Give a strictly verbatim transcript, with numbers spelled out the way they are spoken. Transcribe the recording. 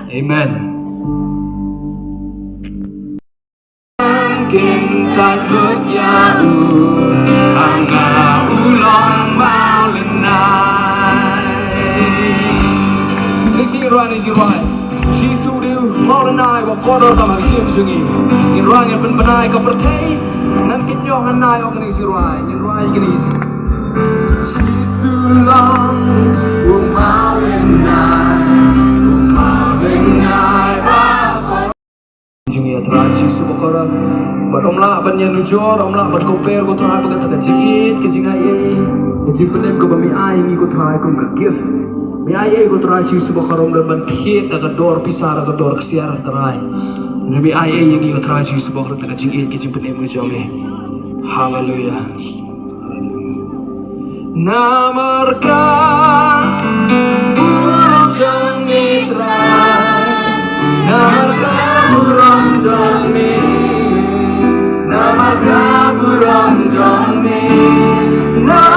Amen. Kin takut ïa u, hangta u long mawlynnai. Shisha rwai ne jingrwai. Jisu u dei u mawlynnai ba kordor tam ha ka jingim jong ngi. Ngin rwai, ngin pynbna ïa ka pyrthei. Ngan kynjoh ngan ai ong kane jingrwai. Ngin rwai kane. Jisu long u mawlynnai, u mawlynnai ba kordor. Jong ngi ïa Trai Jisu bakordor. Bad ym lah ban ïanujor, ym lah ban compare ko Trai bad kata ka jingïeit, ka jingaiei, ka jingpynim kaba me ai ïa ngi ko Trai kum ka gift. Me ai ei ko Trai Jisu bakordor, ym don ban thied da ka dor pisa, da ka dor ksiar Trai. Me ai ei ïa ngi ko Trai Jisu bakordor, da ka jingïeit, ka jingpynim ka jong me. Haleluia. Namar ka burom jong me Trai, namar ka burom jong me, namar ka burom jong me, namar